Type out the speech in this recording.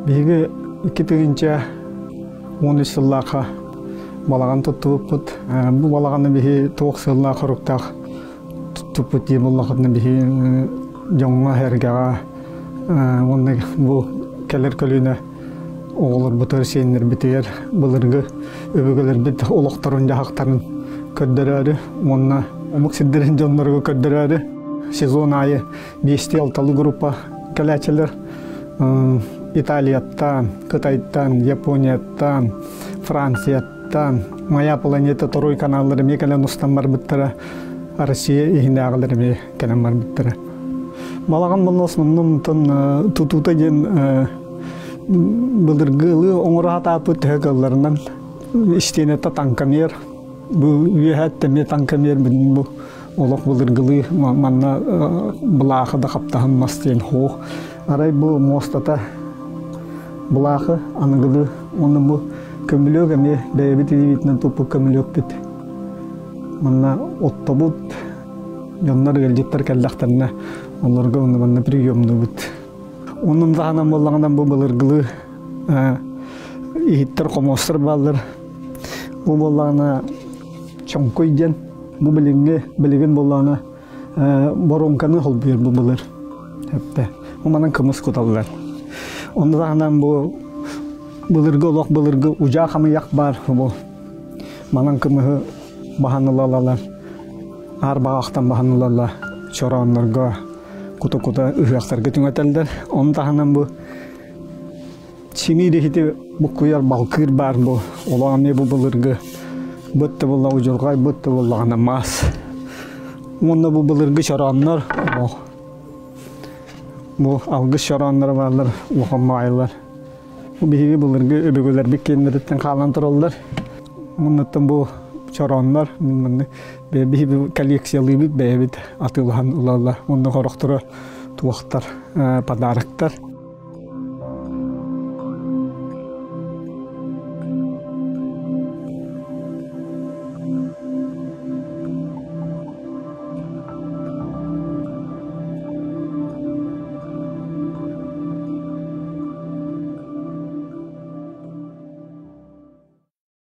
Биһиги 2013 сыллаахха балаҕан туттубуппут. Бу балаҕаны биһи туох сыаллаах хоруктаах туттуппут дии буоллахытына биһи дьоҥҥо-сэргэҕэ уонна бу кэлэр көлүөнэ оҕолорбутугар, сиэннэрбитигэр былыргы өбүгэлэрбит олохторун-дьаһахтарын көрдөрөөрү уонна омук сирдэрин дьонноругар көрдөрөөрү сезон аайы биэстии-алталыы группа кэлээччилэр Италияттан, Кытайтан, Японияттан, Францияттан, Моя планета Второй каналлар эмиэ кэлэн устан барбыттара, Россия иһинээҕилэр эмиэ кэлэн барбыттара. Балаҕан буолла основном тутуута диэн былыргылыы оҥоро сатааппыт төһө кыалларынан истиэнэтэ таҥкамер бу үөһээттэн эмиэ таҥкамер бу олох былыргылыы манна былаахы да хаптаһын мас диэн хуох арай бу муостата былаахы аныгылыы уонна бу көмүлүөк эмиэ бэйэбит илиибитинэн туппут көмүлүөкпүт манна оттобут дьоннор ыалдьыттар кэллэхтэринэ олорго уонна манна приемнуубут оннун таһынан буоллаҕына бу былыргылыы иһиттэр хомуостар бааллар бу буоллаҕына чоҥкуй диэн бу билиҥҥи билигин буоллаҕына боруоҥканы холбуйар бу былыр эптэ манан кымыс куталлар онно таһынан бу былыргы олох былыргы удьаа хамыйах баар бу манан кымыһы баһан ылалалар аар баҕахтан баһан ылаллар чорооннорго кута-кута ыһыахтарга түҥэтэллэр ону таһынан бу Симиир иһити буккуйар балкыыр баар бу олох эмиэ бу былыргы быт да буолла удьурҕай быт да буоллаҕына маас уонна бу былыргы чорооннор олох бу алгыс чороонноро бааллар улахан маайылар бу биһиги былыргы өбүгэлэрбит киэннэриттэн хаалан тураллар муннуттан бу чорооннор маннык биһиги коллекциялыыбыт бэйэбит атыылаһан ылаллар уонна хорохторо туохтар подароктар.